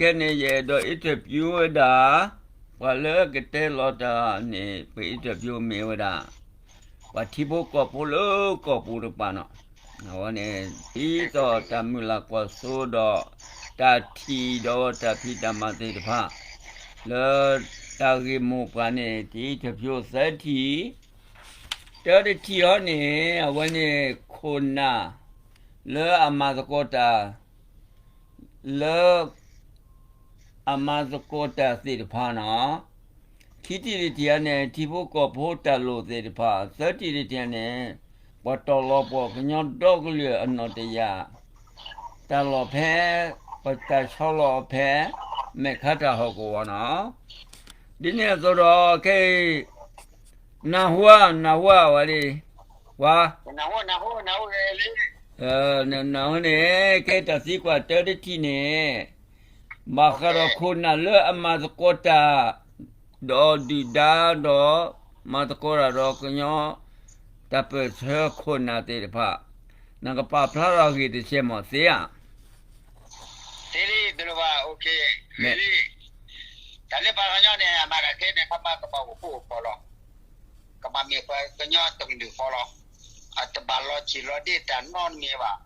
ခဲန့ၣ် ယအဲၣ်ဒိး interview ဝဲဒၣ် ပှၤလၢကတဲလီၤတၢ်န့ၣ် ပ interview မ့ၢ်ဝဲဒၣ် ပှၤထံဖိကီၢ်ဖိလၢကီၢ်ပူၤတကပၤနီၤ, အဝဲန့ၣ် ဒ်သိးတၢ်မုၢ်လၢ်ကွၢ်စိဒီး တၢ်ထံၣ်ဒီးတၢ်ဖံးတၢ်မၤသ့ၣ်တဖၣ် လၢတၢ်ဂ့ၢ်မိၢ်ပှၢ်န့ၣ် တ interview သၢထံၣ်, တၢတထံၣ်အံၤန့ၣ် အဝဲန့ၣ်ခိၣ်နၢ် လၢအမၤသကိးတၢ် လၢ အမၤသကိးတၢ်သ့ၣ်တဖၣ်နီၤ, ခံထံၣ်တထံၣ်အံၤန့ၣ် ထံဖိကီၢ်ဖိတၢ်လိၣ်သ့ၣ်တဖၣ်, သၢထံၣ်တထံၣ်န့ၣ် ပှၤတီၢ်လီၤပှီၢ်ကညီဒီကလုာ်အနီၣ်တယၢ် တၢ်လီၢ်ဖဲ ပတၢ်ဆီလီၤအီၤဖဲ မဲာ်ခါတၢ်ဟီၣ်ကဝီၤနီၤ, ဒ်န့ၣ်အသိးဒီး ခဲအံၤ နၢ်ဟူဧါ နၢ်ဟူဧါ ဝဲလံ ဝါ နၢ်ဟူန့ၣ် ခဲအံၤတၢ်သံကွၢ်တၢတထံၣ်န့ၣ် ဘၣ်ဃးဒီးခိၣ်နၢ်လၢအမၤသကိးတၢ် ဒီးဒုၣ်ဒါဒီး မၤသကိးတၢ်ဒီးကညီ တၢ်ပၢၢ်ဆၢခိၣ်နၢ်သ့ၣ်တဖၣ် နကပာ်ဖျါထီၣ်အဂ့ၢ်တဆဲးမ့ၢ်သ့ဧါ. သ့လံ တလိၣ်ဘၣ် အိၣ်ခ့ ဂ့ၤလံ. တၢ်လၢပှၤကညီန့ၣ် အမၤတၢ်ခဲန့ၣ် ခီမ့ၢ်ကဘၣ်အိၣ်ဃူအိၣ်ဖိးလီၤ. ကဘၣ်မ့ၢ်ပှၤကညီတကလုာ်ဃီလီၤ. အတဘၣ်လီၤဆံးလီၤဒ့တၢ်နီတမံၤဘၣ်.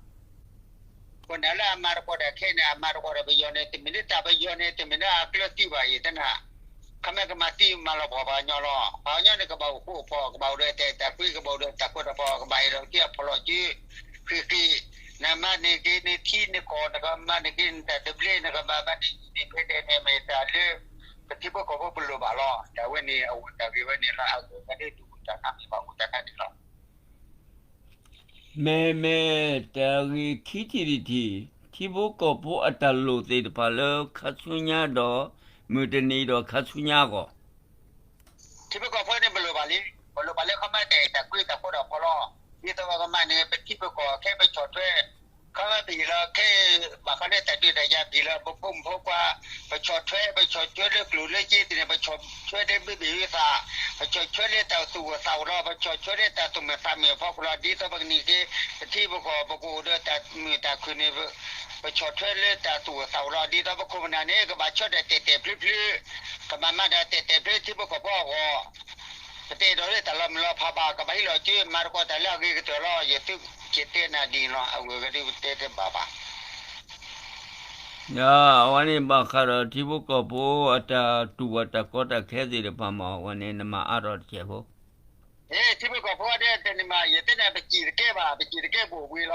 ခိၣ်နၢ်လၢအမၤသကိးတၢ်ခဲန့ၣ် အမၤသကိးဒီးပယီၤန့ၣ် တမ့ၢ်လၢတၢ်ပယီၤန့ၣ် တမ့ၢ်လၢအကျၢၤသံဘၣ်အံၤတနၤ ခီမ့ၢ်ကမၤသံမၤလီၤပှီၢ်ပှၤကညီလီၤ. ပှၤကညီန့ၣ် ကဘၣ်အိၣ်ဃူအိၣ်ဖိး, ကဘၣ်အိၣ်ဒီးတၢ်အဲၣ်တၢ်ကွံ, ကဘၣ်အိၣ်ဒီးတၢ်ဃူတၢ်ဖိး, ကဘၣ်အဲၣ်ဒိးက့ၤအဖီၣ်လီၤစု ဃံးဃံး, နမၤန့ၢ်က့ၤနထံနကီၢ်, နကမၤန့ၢ်က့ၤနတၢ်သဘျ့, နကဘၣ်မၤန့ၢ်က့ၤနဖဲဒဲးန့ၣ် မ့ၢ်တၢ်လၢ ပထံဖိကီၢ်ဖိပလိၣ်ဘၣ်လီၤ. တၢ်ဝဲန့ၣ် အဝဲတၢ်ဂ့ၢ်ဝဲန့ၣ်လီၤ. အဂ့ၢ်ဝဲဒၣ်ဒုးတၢ်ခါမ့ၢ်ဘၣ်အိၣ်တၢ်ခါန့ၣ်လီၤ. မ့မ့ၢ်တၢ်ဂ့ၢ်ခံထံၣ်တထံၣ်, ထံဖိကီၢ်ဖိအတၢ်လိၣ်သ့ၣ်တဖၣ်လၢခါဆူညါဒီး မုၢ်တနံၤဒီးခါဆူညါအဂီၢ် ထံဖိကီၢ်ဖိန့ၣ် ပလိၣ်ဘၣ်လံ, ပလိၣ်ဘၣ်လၢခီမ့ၢ်တၢ်အဲၣ်တၢ်ကွံတၢ်ဃူတၢ်ဖိးလီၤ. ဒ်သိးပကမၤန့ၢ် ပထံပကီၢ် ခဲပဆီၣ်ထွဲ ခီမ့ၢ်ပဟ့ၣ်လီၤခဲ ဘၣ်ဃးလၢတၢ်ဒုးတၢ်ယၤပဟ့ၣ်လီၤ ပဖိမုၣ်ဖိခွါ, ပဆီၣ်ထွဲ ပဆီၣ်ထွဲလၢကျိၣ်လၢစ့သ့ၣ်န့ၣ် ပဆီၣ်ထွဲလၢဘုဘ့ၣ်ဝံသး, ပဆီၣ်ထွဲလၢတၢ်သူၣ်အိၣ်သးအိၣ်လီၤ, ပဆီၣ်ထွဲလၢတၢ်သူၣ်မုာ်သးမုာ်အဖီခိၣ်လီၤ. ဒ်သိးပကန့ၢ်က့ၤ ပထံပကီၢ် ပကအိၣ်ဒီးတၢ်မုာ်တၢ်ခုၣ်န့ၣ် ပဆီၣ်ထွဲလၢတၢ်သူၣ်အိၣ်သးအိၣ်လီၤ. ဒ်သိးပခိၣ်ပနၢ်န့ၣ် ကဘၣ်ဆၢတၢ်တဲာ်တဲာ်ဖျုဖျု, ကဘၣ်မၤတၢ်တဲာ်တဲာ်ဖျုထံဖိကီၢ်ဖိအဂီၢ် ပတအဲၣ်ဒိးလၢတၢ်လီၤမုၢ်လီၤဖးဘၣ်, ကဘၣ်ဟ့ၣ်လီၤစု မၤသကိးတၢ်လၢအဂ့ၤကတၢၢ်လီၤ. ယသုကတဲနၤဒ်န့ၣ်လီၤ. အဝဲကဒုးပတဲတဘၣ်ဘၣ်. အဝဲန့ၣ်ဘၣ်ဃးဒီးထံဖိကီၢ်ဖိအတၢ်တူၢ်ဘၣ်တၢ်ကီတၢ်ခဲသ့ၣ်တဖၣ်မ့ၢ် အဝဲန့ၣ်နမၤအါထီၣ်တစဲးဖိ ထံဖိကီၢ်ဖိဒီးတနံၤမး ယတဲန့ၣ် ပစံၣ်တကဲဘၣ်, ပစံၣ်တကဲဘိၣ်ဝံၤလီၤ.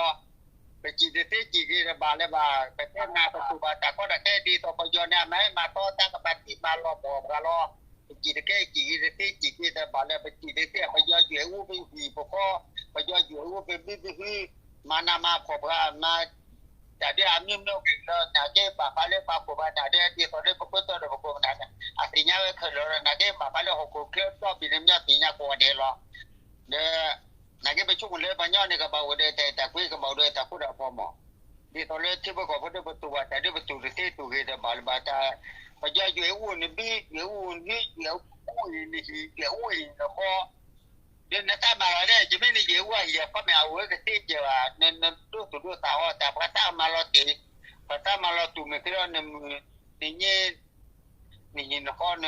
ပစံၣ်တသ့စံၣ်က့ၤတဘၣ်လၢၤဘၣ်, ပတဲနၤပတူၢ်ဘၣ်တၢ်ကီတၢ်ခဲဒ်သိးပယီၤန့ၣ် အမၤဟဲမၤသီတၢ်ကမၤသံမၤလီၤပှီၢ်ပှၤလီၤ. ပစံၣ်တကဲစံၣ်က့ၤတသ့စံၣ်က့ၤတဘၣ်လၢၤ, ပစံၣ်တသ့ ပယီၤယွဲၢ်အူပဟံၣ်ပဃီ, ပယီၤယွဲၢ်အူပဘုပဟု, မၤနးမၤဖှီၣ်ပှၤ, မၤ တၢ်ဒ်အမျိုးမျိုးက့ၤလီၤ. နာ်က့ဘၣ်ဃးလၢပှၤခိၣ်ပှၤနၢ်ဒီး ဒ်သိးလၢပခိၣ်တီဒီးပခိၣ်ပနၢ်န့ၣ် အသ့ၣ်ညါဝဲခဲလၢာ်လီၤ. နာ်က့ဘၣ်ဃးလၢဟီၣ်ခိၣ်ချၢဒီဘ့ၣ်န့ၣ် မ့ၢ်သ့ၣ်ညါကိးဂၤဒဲးလီၤ. ဒီး နာ်က့ပဆိကမိၣ်လၢပှၤကညီန့ၣ် ကဘၣ်အိၣ်ဒီးတၢ်အဲၣ်တၢ်ကွံ ကဘၣ်အိၣ်ဒီးတၢ်ဃူတၢ်ဖိးမး. ဒ်သိးလၢထံဖိကီၢ်ဖိဒီးပတူၢ်ဘၣ်တၢ်ဒ် ပတူၢ်တသ့တူၢ်ဂ့ၤတဘၣ်လၢၤဘၣ်တၢ်, ပယီၤယွဲၢ်အူနဘု, ယွဲၢ်အူနဟံၣ်, ယွဲၢ်အူအံၤနဟံၣ်, ယွဲၢ်အူအံၤနဃီ ဒီးနတၢ်မၤလီၤဒဲး ယမ့ၢ်နယွဲၢ်အူအဟံၣ် အခီပညီအဝဲကသ့ကဲဘၣ်, နဒိသူၣ်ဒိသးအီၤ တၢ်ပှၤတၢ်မၤလီၤတ့ၢ်, ပှၤတၢ်မၤလီၤတူၢ်မ့ၢ်က့ၤဒီး နမုၢ် နညဲ နဟံၣ်နဃီ နကၢၤလီၤ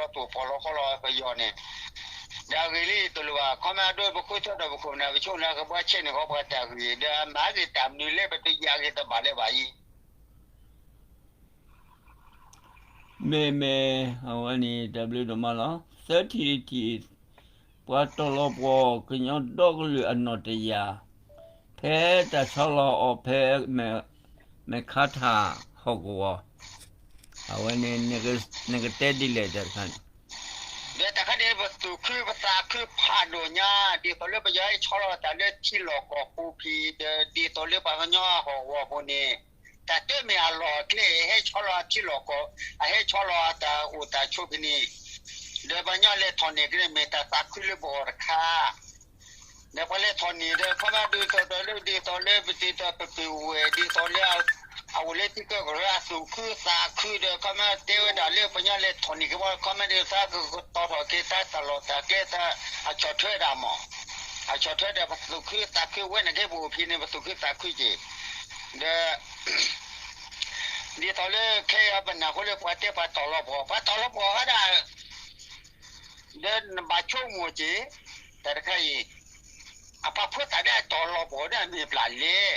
တူၢ်ဖှီၣ်လီၤဃီလီၤ ပယီၤန့ၣ်. ဒီးအဂ့ၢ်လံတလိၣ်ဘၣ် ခီမ့ၢ်အဒိ ပခိၣ်တီဒီးပခိၣ်ပနၢ် ပဆိကမိၣ်လၢကဘှါဆဲးန့ၢ်ဃီပှၤတၢ်ဂ့ၢ် ဒီးမၤဂ့ၤတၢ်မနုၤလၢပတယာ်ဂ့ၤတဘၣ်လၢၤဘၣ်အံၤ မ့မ့ၢ် အဝဲန့ၣ် တၢ်ဘျုးဒိၣ်မးလီၤ. သၢထံၣ်တထံၣ် ပှၤတီၢ်လီၤပှီၢ်ကညီဒီကလုာ်အနီၣ်တယၢ် ဖဲတၢ်ဆီလီၤအီၤဖဲ မဲၢ်ခါထၣ်ဟီၣ်ကဝီၤ အဝဲန့ၣ် နကတဲဒ်လဲၣ်တၢ်တခါန့ၣ်. ဒီးတၢ်ခါန့ၣ် ပသူၣ်ခုပသးခုဖးဒိၣ်ညါ ဒ်သိးလၢပယီၤဟဲဆီလီၤတၢ်လၢထံလီၢ်ကီၢ်ပူၤဖံး ဒီးဒ်သိးလၢပှၤကညီဟီၣ်ကဝီၤပူၤန့ၣ် တၢ်တမ့ၢ်အလီၢ်အကျဲ ဟဲဆီလီၤထံလီၢ်ကီၢ် အဟဲဆီလီၤတၢ်အိၣ်တၢ်ဆိးဖဲန့ၣ် ဒီးပှၤကညီလဲၤထီၣ်န့ၢ်က့ၤန့ၣ် မ့ၢ်တၢ်သးခုလၢပဂီၢ်တခါ ဒီးပှၤလဲၤထီၣ်န့ၢ်ဒီး ခီမ့ၢ်ဒ်သိးဒီးလၢ ဒ်သိးလၢပဒ်သိးပပ့ၤဝဲၢ် ဒ်သိးလၢ အအိၣ်လၢထံကၢကရၢအသူၣ်ခုသးခုဒီး ခီမ့ၢ်တဲဝဲဒၣ်လၢပှၤကညီလဲၤထီၣ်န့ၢ်က့ၤဘၣ် ခီမ့ၢ်ဒ်သိးကတီၤထီၣ်က့ၤ တၢ်လီၢ်တၢ်ကျဲ တၢ်အဆီၣ်ထွဲဒၣ်မး အဆီၣ်ထွဲဒီးပသူၣ်ခုသးခု ဝဲန့ၣ်က့ ပအိၣ်ဖဲန့ၣ် ပသူၣ်ခုသးခုက့ၤ ဒီး ဒ်သိးလၢခဲအံၤပနၢ်ဟူလၢပှၤတဲပှၤတီၢ်လီၤပှီၢ်, ပှၤတီၢ်လီၤပှီၢ်ဝဲဒၣ်, ဒီးနဘၣ်ဆိကမိၣ်က့ၤ, တၢ်တခါအံၤ, အပှၤဖိသၣ်ဒၣ်တီၢ်လီၤပှီၢ်ဒၣ်မ့ၢ်ပျၢ်လဲၣ်,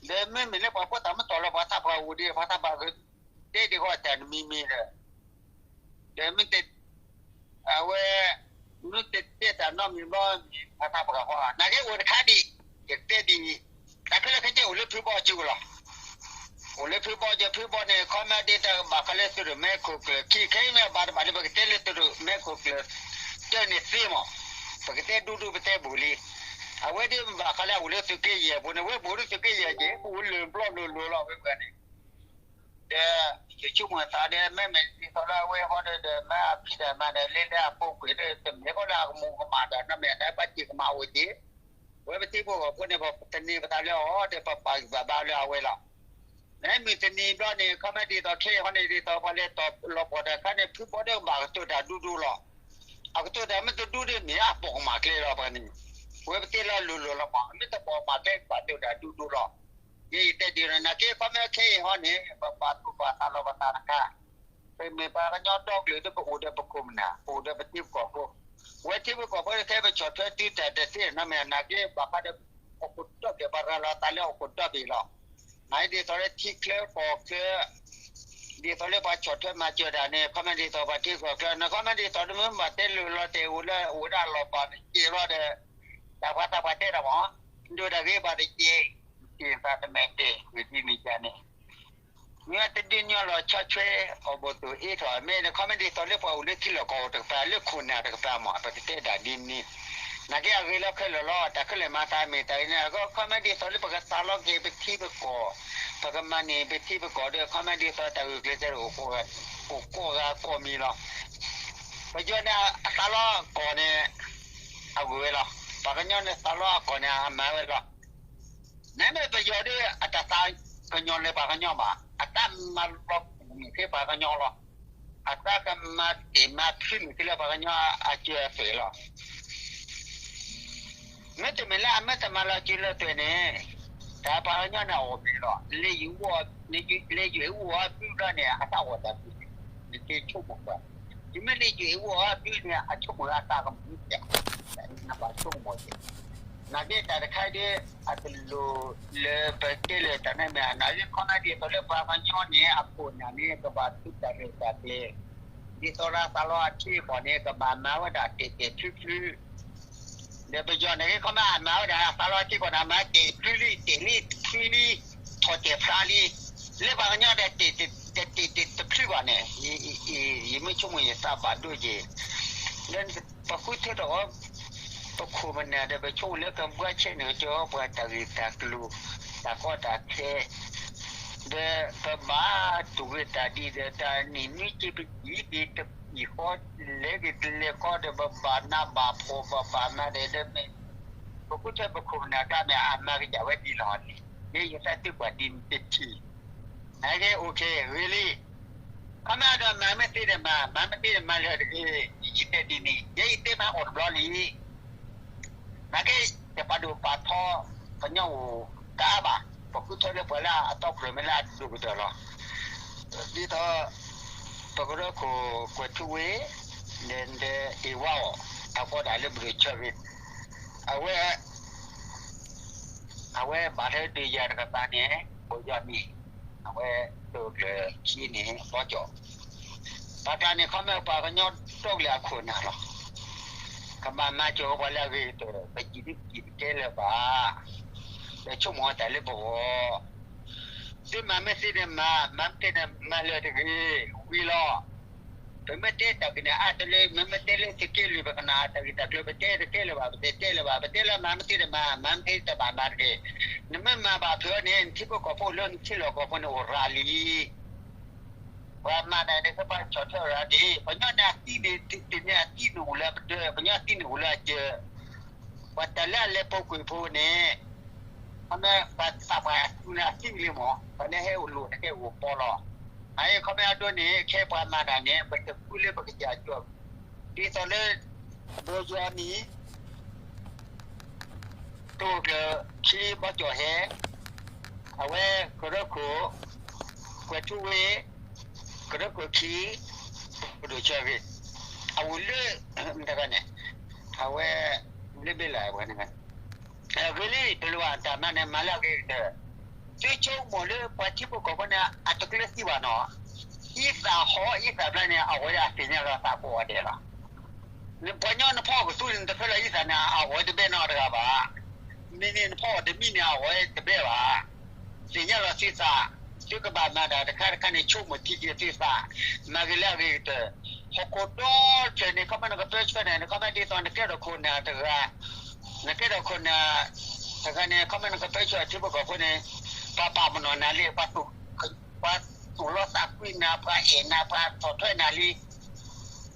ဒီးမ့မ့ၢ်လၢပှၤဖိသၣ်မ့ၢ်တီၢ်လီၤပှီၢ် သးပှၢ်အိၣ်ဒံး ပှၤသးပှၢ်ကတဲဒံးဃီတၢ်တမံၤမံၤဒီး, ဒီးမ့ၢ် အဝဲ, မ့ၢ်တတဲတၢ်နီတမံၤဘျီမ့ၢ် ပှၤသးပှၢ်ဃီ နာ်က့အိၣ်တခါဒံး, ယကတဲဒ်အံၤ, တၢ်ခဲလၢာ်ခဲဆ့အိၣ်လၢဖုဘီကၠိလီၤ. အိၣ်လၢဖုဘီကၠိ ဖုဘီန့ၣ် ခီမ့ၢ်ဒ်တၢ်ကဘၣ်ဃးလၢသုးရိၣ်မဲခိၣ်ကျၢၢ်ခံ ခဲအံၤမ့ၢ်ဘၣ်တဘၣ်ဒီး ပကတဲလၢသုးရိၣ်မဲခိၣ်ကျၢၢ် တၢ်န့ၣ်သ့မး, ပကတဲဒူဒူပတဲဘူးလံ. အဝဲဒ်ဘၣ်ဃးလၢအအိၣ်လၢသုးက့ယဲၢ်ပူၤန့ၣ် ဝဲဘူးလၢသုးက့ယဲၢ်က့ၤ ပအိၣ်လၢဘျီလိၤလိၤလီၤ ဝဲပှၤန့ၣ် ဒီးယဆိကမိၣ်သးဒီး မ့မ့ၢ်ဒ်သိးလၢအဝဲဃီဒီး ဒီးမ့ၢ်အဖံးတၢ်မၤဒီး လၢလၢအပူၤကွံာ်ဒီး တမ့ၢ်ဃီဒီးအကမူၤကမၣ်ဒီး နီၢ်မ့ၢ်အတၢ်ဘၣ်စံၣ်ကမၣ်အိၣ်က့ၤ, ဝဲပထံဖိကီၢ်ဖိန့ၣ် ပသန့ၤပသးလၢအီၤဒီး ပပာ်ဂံၢ်ပာ်ဘါလၢအဝဲလီၤ. နမ့ၢ်တနံၤဘျီန့ၣ် ခီမ့ၢ်ဒ်သိးခဲအံၤဃီန့ၣ် ဒ်သိးပှၤလဲၤတီၢ်လီၤပှီၢ်တၢ်ခါန့ၣ် ဖုဘီဒီးကဘၣ်ကတိၤတၢ်ဒူဒူလီၤ. အကတိၤတၢ်မ့ၢ်တဒူဒီးမ့ၢ်အပိာ်ကမၣ်ကျဲလီၤပှၤန့ၣ်, ဝဲပတဲလၢလိၤလိၤလီၤမး မ့ၢ်တပိာ်ကမၣ်ကျဲ ကဘၣ်တိၤတၢ်ဒူဒူလီၤ. ယဲယတဲဒ်န့ၣ် နာ်က့ခီမ့ၢ်ခဲအံၤဟီန့ၣ် ပပာ်သူၣ်ပာ်သးလီၤပသးတခါ, ပမ့ၢ်ပှၤကညီဒီကလုာ်ဒီး ပအိၣ်ဒီးပခိၣ်ပနၢ် ပအိၣ်ဒီးပထံပကီၢ်ဖိ, ဝဲထံပကီၢ်ဖိခဲအံၤ ပဆီၣ်ထွဲသုတၢ်တသ့နီတမံၤ နာ်က့ဘၣ်ဃးဒီး ဟီၣ်ခိၣ်ဒီဘ့ၣ် ပှၤရၤလီၤသးလၢဟီၣ်ခိၣ်ဒီဘ့ၣ်လီၤ. မ့ၢ်ဒ်သိးလၢထံချၢကီၢ်ချၢ ဒ်သိးလၢပှၤဆီၣ်ထွဲမၤစၢၤတၢ်န့ၣ် ခီမ့ၢ်ဒ်သိးပှၤထံကီၢ်ချၢ နခီမ့ၢ်ဒ်သိးတမ့ၢ်ဘၣ်တဲလိၤလီၤတဲာ်အိၣ်လၢအိၣ်ဝဲဒၣ်လီၤပာ်တက့ၢ်ဘျီဒီး တၢ်ပှၤသးပှၢ်တဲတၢ်မး ဒိၣ်တၢ်ဂ့ၤဘၣ်တက့ၢ်, က့ၤသးတမဲာ်တဲာ်ဂ့ၤဒ်န့ၣ်ယါန့ၣ် မ့ၢ်တဒုးညီလီၤဆီဆွဲ အီၣ်ဘိၣ်သိၣ်အ့ထီၣ် မ့ၢ်နခီမ့ၢ်ဒ်သိးလၢပှၤအိၣ်လၢထံလီၢ်ကီၢ်တကပၤ လၢခိၣ်နၢ်တကပၤမး ပကတဲဒၣ်ဒ်န့ၣ်, နာ်က့အဂ့ၤလီၤခဲလၢာ်လီၤ တၢ်ခဲလၢာ်မၤသးမ့ၢ်တၢ်အံၤန့ၣ် အဂီၢ်ခီမ့ၢ်ဒ်သိးလၢပကသးလီက့ၤပထံပကီၢ်, ပကမၤန့ၢ်ပထံပကီၢ်ဒီး ခီမ့ၢ်ဒ်သိးတၢ်ဂုာ်ကျဲးစၢးအိၣ်ကိးဂၤကိးမံၤလီၤ. ပယီၤန့ၣ်အသးလီအကီၢ်န့ၣ် အဂ့ၤဝဲလီၤ. ပှၤကညီန့ၣ်သးလီအကီၢ်န့ၣ် အမၤဝဲလီၤ. နမ့ၢ်ပယီၤဒီး အတသးကညီၤလၢပှၤကညီဘၣ်, အတၢ်မၤလီၤပှီၢ်န့ၢ်က့ၤပှၤကညီလီၤ. အတၢ်ကမၤတ့ၢ်မၤဖုန့ၢ်က့ၤလၢပှၤကညီအစၢၤအသွဲၣ်လီၤ. မ့တမ့ၢ်လၢအမ့ၢ်တမၤလီၤစၢၤလၢသွဲၣ်န့ၣ်, တၢ်ပှၤကညီန့ၣ်အအိၣ်မ့ၢ်လီၤ. လၢယွၤအိၣ်အီၤဘျုးဒီးန့ၣ် အတၢ်အိၣ်တၢ်ပူၤန့ၣ် နက့ၤဆိကမိၣ်ကွၢ်, ယမ့ၢ်လၢယွၤအိၣ်အီၤဘျုးန့ၣ် အဆိကမိၣ်အတၢ်ကမူၤတၢ်, နဘၣ်ဆိကမိၣ်က့ၤ, နာ်က့တၢ်တခါဒီး အတလိၣ်လၢပတဲလၢတၢ်န့ၣ်မ့ၢ် နာ်က့ခီမ့ၢ်ဒ်သိးလၢပှၤကညီန့ၣ် အခိၣ်နၢ်န့ၣ် ကဘၣ်သူတၢ်ရဲၣ်တၢ်ကျဲၤ, ဒ်သိးလၢအသးလီအထံအကီၢ်န့ၣ် ကဘၣ်မၤဝဲဒၣ်တဲာ်တဲာ်ဖျုဖျု ဒီးပယီၤန့ၣ်ဂ့ၤ ခီမ့ၢ်အမၤဝဲဒၣ်အသးလီထံကီၢ်န့ၣ် အမၤတဲာ်ဖျုလံ တဲာ်လံဖျုလံ ထီၣ်တဲာ်ဖျါလံ, လၢပှၤကညီဒီး တတဲာ်တဖျုဘၣ်န့ၣ်, ယမ့ၢ်ဆိကမိၣ်ယသးဘၣ်ဒိက့ၤ, လၢပဃုထၢထီၣ် ပခိၣ်ပနၢ်ဒီး ပဆိကမိၣ်လၢကဘှါဆဲးန့ၢ်က့ၤပှၤတၢ်ဂ့ၢ်တၢ်ကျိၤ တၢ်ကီတၢ်ခဲ ဒီးပဘၣ်တူၢ်ဂ့ၤတၢ်ဒ်ဒီး တၢ်နံၣ်နွံက့ၤပယံၤက့ၤတပံၤဃီ လဲၤက့ၤတလဲၤဃီဒီး ပဘၣ်နးဘၣ်ဖှီၣ် ပဘၣ်မၤဒီး ဒီးမ့ၢ် ပဃုထၢပခိၣ်ပနၢ်တၢ်မ့ၢ်အမၤကစၢ်ဝဲဒ်လီၤန့ၣ် ယဲယသးသုကွၢ်ဒ်န့ၣ်တထံၣ်, နက့ အိၣ်ခ့ ဂ့ၤလံ, ခီမ့ၢ်ဒီးမၤမ့ၢ်သ့ဒီးမၤ မၤမ့ၢ်သ့ဒီးမၤလၢတဂ့ၤ, ယတဲဒ်န့ၣ် ယဲယတဲမၤအိၣ်တဘျီလံ နာ်က့ ယပာ်ဒိၣ်ပာ်ထီ ပညီအိၣ်တအါဘၣ်, ပဃုထၢလၢပှၤလၢအတီခိၣ်ရိၣ်မဲလၢအဒိၣ်ကတၢၢ်လီၤ. ဒ်သိး ပကရၢခိၣ်ကွဲၤထူဝ့ ဒီး ဒီးအ့ၣ်ဝါအီၤ အဃိဒၣ်လၢပဒိၣ်ဆၢဂ့ၤ, အဝဲ အဝဲဘၣ်ထွဲဒုးယၤတကပၤန့ၣ် ပယီၤန့ၣ် အဝဲတိၢ်ကျၢၢ်ခံန့ၣ် ဘီကၠီၣ်, ပှၤကျါန့ၣ် ခီမ့ၢ်ပှၤကညီဒီကလုာ်အခိၣ်နၢ်လီၤ. ကဘၣ်မၤစၢၤပှၤလၢအဂ့ၤကတၢၢ် ပစံးဒ်ပစံးတကဲလၢၤဘၣ်, ဒီးဆိကမိၣ်တၢ်လၢပဂီၢ်, သုမၤမ့ၢ်သ့ဒီးမၤ မၤမ့ၢ်သ့ဒီးမၤလၢတဂ့ၤ, ဝံၤလီၤ. ပမ့ၢ်တဲတၢ်ကန့ၣ်အါတလၢ မ့မ့ၢ်တဲလၢသုးက့လွံၢ် ပကနၣ်တၢ်ဂ့ၢ်တၢ်ကျိၤ ပတဲတကဲလၢၤဘၣ် ပတဲတဲလၢၤဘၣ် ပတဲလၢမၤမ့ၢ်သ့ဒီးမၤ မၤမ့ၢ်သ့တဘၣ်မၤတဂ့ၤ, နမ့ၢ်မၤဘၣ်ဖုးအီၤန့ၣ် နထံဖိကီၢ်ဖိလၢနထံလီၢ်ကီၢ်ဖိန့ၣ်အိၣ်ရၤလံ ပှၤမၤတၢ်န့ၣ် ကဘၣ်ဆီၣ်ထွဲရၤဒ် ပှၤကညီန့ၣ်အသံန့ၣ် တမ့ၢ်အသံန့ၣ်အိၣ်လၢအပဒၢး ပှၤကညီအသံန့ၣ်အိၣ်လၢအစၢၤ, ပှၤတၢ်လၢအလဲၤပိာ်ကွံာ်ဖိန့ၣ် ခီမ့ၢ်ပှၤသးပှၢ်အသူန့ၣ်အသံလံမး ပှၤလၢဟဲအိၣ်လိာ်တကဲအိၣ်ပီလီၤ. အအံၤခီမ့ၢ်အဒိန့ၣ် ခဲပှၤမၤတၢ်န့ၣ် ပတဃုလၢပကစၢ်ကၠီၣ် ဒ်သိးလၢ ဘိယီၤနံၤ တိၢ်ကျၢၢ်ခံဘီကၠီၣ်ဟဲ အဝဲကရၢခိၣ် ကၠီၤထူဝ့ ကရၢခိၣ်ခံ ပဒိၣ်ဆၢဂ့ၤ အဝံၤလၢ မတၤတဂၤန့ၣ် အဝဲ လၢဘ့ၣ်လၢပှၤန့ၣ် ဂ့ၤလံ တလိၣ်ဘၣ်တၢ်မၤန့ၣ် မၤလၢအဂ့ၤကတၢၢ်, သုဆိကမိၣ်လၢပှၤထံဖိကီၢ်ဖိန့ၣ် အတကျၢၤသံဘၣ်နီၤ, အံသၣ်ဟီၣ်အံသၣ်ဘျါန့ၣ် အဝဲဒၣ်သ့ၣ်ညါလီၤသးကိးဂၤဒဲးလီၤ. နပှၤကညီနဖီၣ်ကသူန့ၣ် နတဖဲလီၤအံသၣ်န့ၣ် အဂီၢ်တဘဲနီတဂၤဘၣ်. မ့ၢ်န့ၣ်နဖီၣ်တမံၤန့ၣ် အဂီၢ်တဘဲဘၣ်. သ့ၣ်ညါလီၤသုသး, သုကဘၣ်မၤတၢ်တခါတခါန့ၣ် ဆိကမိၣ်ထံက့ၤသုသး, မၤဂ့ၤလၢအဂ့ၤကတၢၢ်, ဟီၣ်ခိၣ်ဒီတဖျၢၣ်န့ၣ် ခီမ့ၢ်နကပၢဆှၢန့ၣ် နခီမ့ၢ်ဒ်သိးနကဲထီၣ်ခိၣ်နၢ်တဂၤ နကဲထီၣ်ခိၣ်နၢ် တဂၤန့ၣ် ခီမ့ၢ်နကပၢဆှၢထံဖိကီၢ်ဖိန့ၣ် ပှၤပာ်ပနီၣ်နၤလံ, ပှၤသူၣ်လီသးကွံနၤ, ပှၤအဲၣ်နၤ, ပှၤဆီၣ်ထွဲနၤလံ.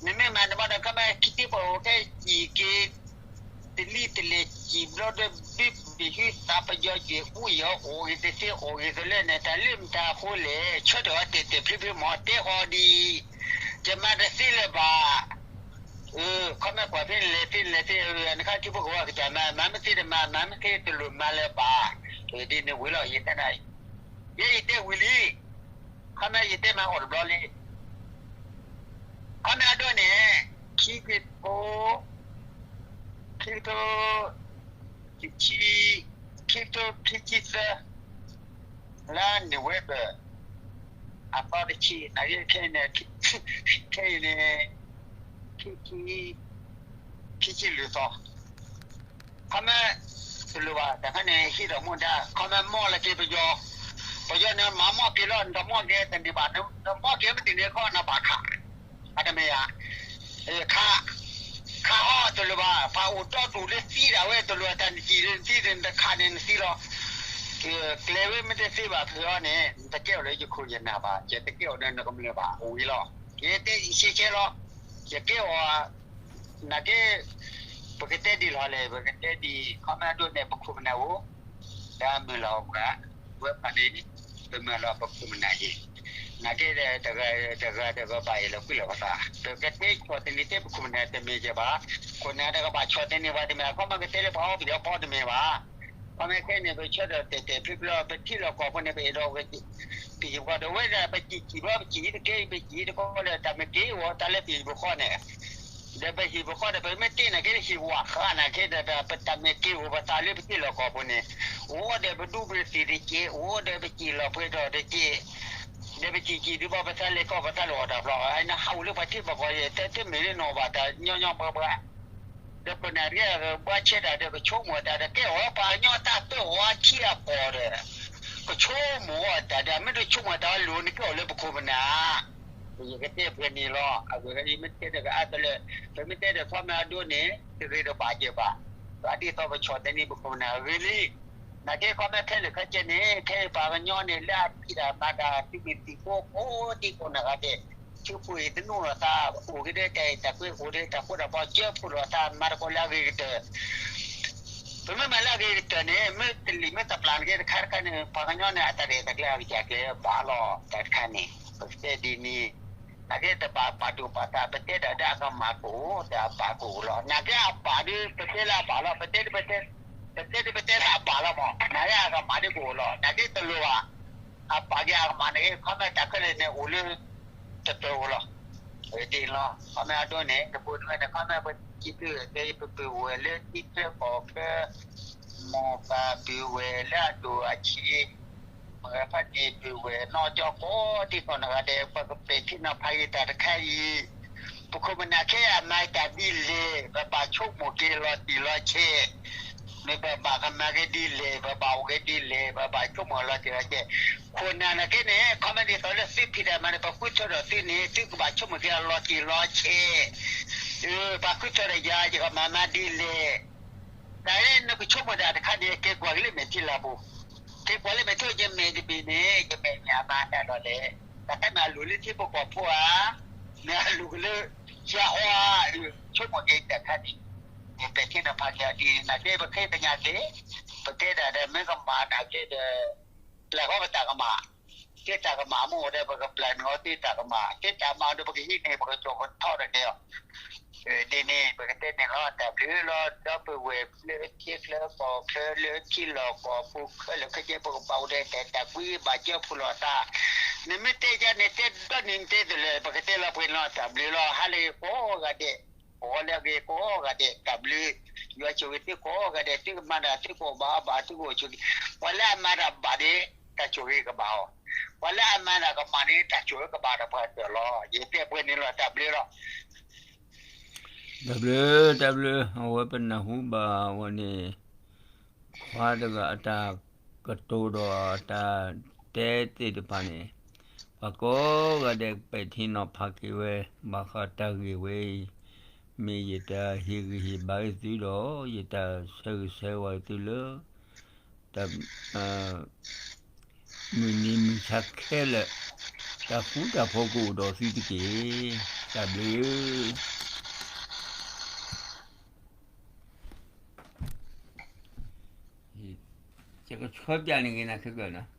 နမ့ၢ်မၤတဘျီဒီး ခီမ့ၢ်ခံထံဖိကီၢ်ဖိခဲအံၤက့ၤ တလံတလဲၤစံၣ်ဘျီဒီး ဘုဘံၣ်ဟုသးပယီၤယံာ် အူယံာ်အီၤအိၣ်ဂ့ၤတသ့အိၣ်ဂ့ၤသိးလၢန့ၣ် တၢ်လၢမတၤအဃိလဲၣ်, ဆၢထၢၣ်အီၤတဲာ်တဲာ်ဖျုးဖျုး မ့ၢ်တဲဃီၤဒ်အံၤ, ယမၤတသ့လၢၤဘၣ်. ခီမ့ၢ်ကွၢ်ဖဲလဲၤသ့လဲၤသ့ နခါထံဖိကီၢ်ဖိကစၢ်မၤ မၤမ့ၢ်သ့တမၤ မၤမ့ၢ်သ့တလိၣ်မၤလၢၤဘၣ်. ဒ်န့ၣ်ဝံၤလီၤ ယတဲနၤအံၤ, ယဲယတဲဝံၤလံ, ခီမ့ၢ်ယတဲမၤအီၣ်တဘျီလံ. ခီမ့ၢ်အဒိန့ၣ် ခံကထိ ခံကထိ ခံဆံ ခံကထိခံဆံသၢ လါနိၣ်ဝ့ဘၢၣ် အသီတဆံ နကခဲအံၤန့ၣ် ခဲအံၤန့ၣ် ခံဆံ ခံဆံလွံၢ်သီ ခီမ့ၢ် တလိၣ်ဘၣ် တၢ်ခါန့ၣ် ဟံးဒီးမူဒါ ခီမ့ၢ်မီၢ်လၢက့ၤပယီၤ, ပယီၤန့ၣ် မၤမီၢ်က့ၤလီၤ နတမီၢ်က့ၤတန့ၢ်ဘၣ်, နမီၢ်က့ၤမ့ၢ်တန့ၢ်ခီ နဘၣ်ခး, အတမ့ၢ်ဧါ. ခး ခးအီၤတလိၣ်ဘၣ်, ပှၤအိၣ်တီတူၢ်လၢသံဒၣ်ဝဲတလိၣ် တၢ်နစံၣ်လၢနသံ နတခးန့ၣ်နသံလီၤ. ကျဲဝဲမ့ၢ်တသ့ဘၣ်ဖဲအီၤန့ၣ် နတကဲအီၤလၢယခိၣ်ယနၢ်ဘၣ်, ယတကဲအီၤလၢနကမျၢၢ်ဘၣ်, ဝံၤလီၤ. ယတဲရှဲရှဲလီၤ, ယကဲအီၤ နာ်က့ ပကတဲဒ်လဲၣ်လဲၣ် ပကတဲဒ် ခီမ့ၢ်အဒိန့ၣ် ပခိၣ်ပနၢ်အိၣ်, တၢ်မုၢ်လၢ်အိၣ်ပှၤ, ဝဲပှၤန့ၣ် ပမုၢ်လၢ်ပခိၣ်ပနၢ်အံၤ, နာ်က့ တဂၤတဂၤဘၣ်အံၤလီၤကွံာ်လီၤပသး, ပကတဲဆီၣ်သနံးတဲပခိၣ်ပနၢ်တမ့ၢ်ကဘၣ်, ခိၣ်နၢ်တကဘၣ်ဆီၣ်သနံးပှၤတမ့ၢ်, ခီမ့ၢ်ကတဲလၢပှၤအီၣ်ပယီၤဖီတမ့ၢ်ဘၣ်. ခီမ့ၢ်ခဲန့ၣ် ပဆၢထၢၣ်တဲာ်တဲာ်ဖျုးဖျုး ပထံလီၢ်ကီၢ်ဖိန့ၣ် ပအဲၣ်ဒိး ပဟံၣ်ပဃီဒီး ဝဲဒၣ်ပစံၣ်စံၣ်ဘျီ ပစံၣ်တကဲ ပစံၣ်တကီလၢ တၢ်မ့ၢ်က့ၤအိၣ်တၢ်လၢပဟံၣ်ပဃီန့ၣ်, ဒီးပဟံၣ်ပဃီဒီး ပမ့ၢ်တ့ၢ်နာ်က့ ဟံၣ်ဝၣ်ဃးနာ်က့ဒီး ပတၢ်မ့ၢ်က့ၤအိၣ်ပသးလၢပထံလီၢ်ကီၢ်ဖိန့ၣ်, အိၣ်ဒီးပဒူပသံၣ်တက့ၢ်, အိၣ်ဒီးပစံၣ်လီၤပှဲၤထီၣ်တက့ၢ်, ဒီးပစံၣ်စံၣ်ဒုးဘၣ်ပသးလဲၤကီၢ်ပသးလဲၤအီၣ်တၢ်ဖျီ, နဟးအိၣ်လၢပှၤထံပှၤကီၢ် တမ့ၢ်လၢနအီၣ်ဘၣ်တၢ်ညီညီပှဲၤပှဲၤ ဒီးပနာ်က့ ဘၣ်ဆဲးတၢ်ဒီး ကဆိကမိၣ်တၢ်ဒီး ကဲအီၤပှၤကညီတၢ်တအိၣ်အထံအကီၢ်ဒီး ကဆိကမိၣ်အီၤတၢ်ဒီး မ့ၢ်တဆိကမိၣ်တၢ်အလိၤ နကဲအီၤလၢပခိၣ်ပနၢ်, ယကတဲပှဲၤန့ၣ်လီၤ. အဂ့ၢ်ဒ်အံၤ မ့ၢ်တဲဒီးကအါတလၢ, ပမ့ၢ်တဲဒီးခီမ့ၢ်အဒိန့ၣ် တဂ့ၤတဘၣ်ယဲၢ်ဘၣ်, ဒ်သိးပဆီၣ်သနံးပခိၣ်ပနၢ်အဂ့ၢ်လံ. နာ်က့ခီမ့ၢ်ခဲလၢာ်ခဲဆ့န့ၣ် ခဲအံၤပှၤကညီန့ၣ် လၢအဖံးတၢ်မၤတၢ် သုးမုၢ်သံၣ်ဘိကိးဒံကိးနီၢ်ဂၤဒဲး ထံဖိအံၤတနူၢ်လိာ်သး အိၣ်က့ၤဒီးတၢ်အဲၣ်တၢ်ကွံ အိၣ်ဒီးတၢ်ဃူတၢ်ဖိး ကၢဖှိၣ်လိာ်သး မၤသကိးလၢအဂ့ၤကတၢၢ်. ပမ့ၢ်မၤလၢအဂ့ၤကတၢၢ်န့ၣ် မ့ၢ်တလံာ်မ့ၢ်တပျၢ်န့ၣ်က့ တခါတခါန့ၣ် ပှၤကညီန့ၣ် အတၢ်ရဲၣ်တၢ်ကျဲၤအကစၢ်ကျဲၤဘၣ်လီၤ တၢ်တခါန့ၣ် ပကတဲဒ်န့ၣ် နာ်က့တဘၣ်ပာ်ဒိၣ်ပာ်ထီ ပတဲတၢ်ဒီးအကမၣ်ကအိၣ် ဒီးအဘၣ်ကအိၣ်လီၤ. နာ်က့အဘၣ်ဒီး ပတဲလၢအဘၣ်လီၤ ပတဲ ပတဲဒ်ပတဲလၢအဘၣ်လီၤမး နာ်က့အကမၣ်ဒီးကအိၣ်လီၤ. နာ်က့တလိၣ်ဘၣ် အဘၣ်က့ၤအကမၣ်န့ၣ် ခီမ့ၢ်တၢ်ခဲလၢာ်န့ၣ် အိၣ်လၢ တတၢၢ်ဧိၤလီၤ. ဒ်န့ၣ်လီၤ. ခီမ့ၢ်အဒိန့ၣ် တဘိန့ၣ် ခီမ့ၢ်ပစံးဘျုးက့ၤ ပပုၢ်ဝဲၢ်လၢထံချၢကီၢ်ချၢ မိၢ်ပၢ်ပုၢ်ဝဲၢ်လၢအဒိၣ်အဆံး မုၢ်ဂၤဖးဒံၣ်ပုၢ်ဝဲၢ်နီၢ်ကၠီကိးဒံကိးနီၢ်ဂၤဒဲး ပကပဲာ်ထံနီၤဖးက့ၤတၢ်တခါအံၤ ပခိၣ်ပနၢ်ခဲအံၤအမၤတၢ်ဒ်လဲၣ် ပဘၣ်ဆိကမိၣ်က့ၤလီၤတံၢ်လီၤဆဲး မ့ၢ်ပဘၣ်ကမၤက့ၤဒ်လဲၣ် ပဘၣ်အိၣ်က့ၤဒ်လဲၣ် ပဘၣ်ဆိကမိၣ်လီၤတံၢ်လီၤဆဲး. ခိၣ်နၢ်နာ်က့န့ၣ် ခီမ့ၢ်ဒ်သိးလၢသုဖံးတၢ်မၤန့ၣ် ပဃုထၢထီၣ်သုန့ၣ် သုကဘၣ်ဆိကမိၣ်က့ၤအလီၤတံၢ်လီၤဆဲး ပှၤဃုထၢထီၣ်ယၤ ယကမၤမၤဒ်လဲၣ် တၢ်လၢနကဆိကမိၣ်တၢ်တခါန့ၣ် က့ၤကွၢ်က့ၤလၢမဲာ်ထံလၢ်ပူၤ, က့ၤကွၢ်လၢမဲာ်ထံ ယမဲာ်တဘ့ၣ်န့ၣ် ယမဲာ်န့ၣ်အမၤတၢ်ဒီးလဲၣ်, တၢ်ခါန့ၣ်အလိၤလၢထံဖိကီၢ်ဖိဧါ, မ့ၢ်အလိၤကလၢယၤအီၤဧါ, ဆိကမိၣ်က့ၤတၢ်တခါန့ၣ်, ယပဲာ်ထံနီၤဖးက့ၤအီၤဒ်န့ၣ် နာ်က့ပဃ့ကညးက့ၤ, ပတဲတၢ်ဒီးမ့ၢ်ကမၣ်နာ်က့ဒီး ပျၢ်ဃီပတၢ်ကမၣ်, က့တၢ်ကမၣ်မ့ၢ်အိၣ်ဒီး ပကပျၢ်န့ၢ်အီၤသ့တၢ်ကမၣ်, က့တၢ်မၤဒီး ပကဟံးန့ၢ် ပကကၠီၣ်ပထီၣ်တက့ၢ်အီၤ ဒ်န့ၣ် ပကတဲန့ၣ်လီၤ. တၢ်ဘျုးလီၤ ဒီပုၢ်ဝဲၢ်လၢထံချၢကီၢ်ချၢ လၢထံလီၢ်ကီၢ်ပူၤခဲလၢာ်ခဲဆ့ ပကဘၣ်အိၣ်ဒီးတၢ်အဲၣ်တၢ်ကွံ ဘၣ်ကၢဖှိၣ်လိာ်သး နမ့ၢ်တဲယၤန့ၣ် တဲဒီနံၤနတဲတလဲၣ် ပကတဲလီၤပှဲၤန့ၣ်လီၤ တၢ်ဘျုးလီၤ ဟါလၢဂ့ၤကိးဂၤဒဲး, ဂီၤလၢဂ့ၤကိးဂၤဒဲး တၢ်ဘျုး, ယွၤဆိၣ်ဂ့ၤသုကိးဂၤဒဲး သုကမၤတၢ်သုကအိၣ်ဘၣ်အဘၣ် သုကအိၣ်ဆိၣ်ဂ့ၤ, ပှၤလၢအမၤတၢ်ဘၣ်န့ၣ် တၢ်ဆိၣ်ဂ့ၤကဘၣ်အီၤ, ပှၤလၢအမၤတၢ်ကမၣ်န့ၣ် တၢ်ဆိၣ်ဂ့ၤကဘၣ်ဒီးပှၤကတၢၢ်လီၤ ယတဲပှဲၤန့ၣ်လီၤ တၢ်ဘျုးလီၤ. တၢ်ဘျုး တၢ်ဘျုး အဝဲပနၢ်ဟူဘၣ်ဝဲန့ၣ် ခွါတဂၤအတၢ်ကတိၤဒီးအတၢ်တဲသ့ၣ်တဖၣ်န့ၣ်, ပှၤကိးဂၤဒဲးပဲာ်ထံနီၤဖးက့ၤဝဲ, ဘၣ်ဃးတၢ်ဂ့ၢ်ဝဲအံၤ, မ့ၢ်ယတၢ်ဟ့ၣ်ဂံၢ်ဟ့ၣ်ဘါသုဒီး ယတၢ်ဆၢဂ့ၤဆၢဝါသုလၢ တၢ် မုၢ်နံၤမုၢ်ဆါခဲလၢာ်, တၢ်ဃူတၢ်ဖိးကအိၣ်ဒီးသုတက့ၢ်. တၢ်ဘျုး. ယကဆှၢပျၢ်န့ၢ်က့ၤနၤခဲကၢၢ်နီၤ.